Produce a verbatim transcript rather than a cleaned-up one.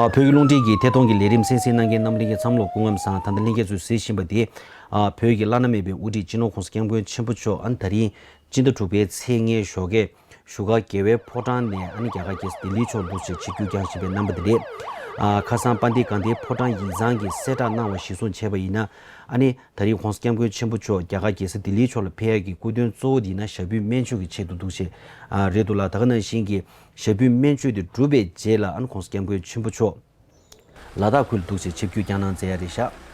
ཨ། བོད་ཀྱི་རླུང་འཕྲིན་གྱི་ཐད་གཏོང་གི་ལས་རིམ་གསན་གཟིགས་གནང་མཁན་རྣམ་པ་ལྷན་རྒྱས་ཚང་མ་ལ་སྐུ་ཁམས་བཟང་། ད་ལྟ་ལྷན་རྒྱས་ཚོས་གཟིགས་བཞིན་པ་དེ། ཨ། བོད་ཀྱི་བླ་ན་མེད་པའི་དབུ་ཁྲིད་སྤྱི་ནོར་༸གོང་ས་༸སྐྱབས་མགོན་ཆེན་པོ་མཆོག་ཨ་ནི་ད་རིང་སྤྱི་ཟླ་དྲུག་པའི་ཚེས་ལྔའི་ཞོགས་ཀས་བཞུགས་སྒར་རྒྱལ་བའི་ཕོ་བྲང་ནས་ཨ་ནི་རྒྱ་གར་རྒྱལ་ས་ལྡི་ལིའི་ཕྱོགས་འདུག་སེ་ཆིབས་བསྒྱུར་བསྐྱངས་བཞིན་པའི་རྣམ་པ་དེ་རེད། ཨ། ཁ་སང་དཔལ་ལྡན་དགའ་ལྡན་ཕོ་བྲང་ཡིག་ཚང་གིས་གསལ་བསྒྲགས་གནང་བ་གཞིར་བཟུང་བྱས་པ་ཡིན་ན། ཨ་ནི་ད་རིང་༸གོང་ས་༸སྐྱབས་མགོན་ཆེན་པོ་མཆོག་རྒྱ་གར་རྒྱལ་ས་ལྡི་ལིའི་ཕྱོགས་ལ་ཕེབས་ཡག་གི་སྐུ་དོན་གཙོ་བོ་དེ་ཡིན་ན་ཞབས་པུས་སྨན་བཅོས་ཀྱི་ཆེད་དུ་འདུག་སེ། ཨ། རེད་འདུག་ལ། ད་ག་ནང་བཞིན་གྱི་ཞབས་པུས་སྨན་བཅོས་དེ་གྲུབ་པའི་རྗེས་ལ་ཨ་ནི་༸གོང་ས་༸སྐྱབས་མགོན་ཆེན་པོ་མཆོག་ལ་དྭགས་ཁུལ་འདུག་སེ་ཆིབས་བསྒྱུར་བསྐྱངས་གནང་མཛད་ཡ་རེད་ཤག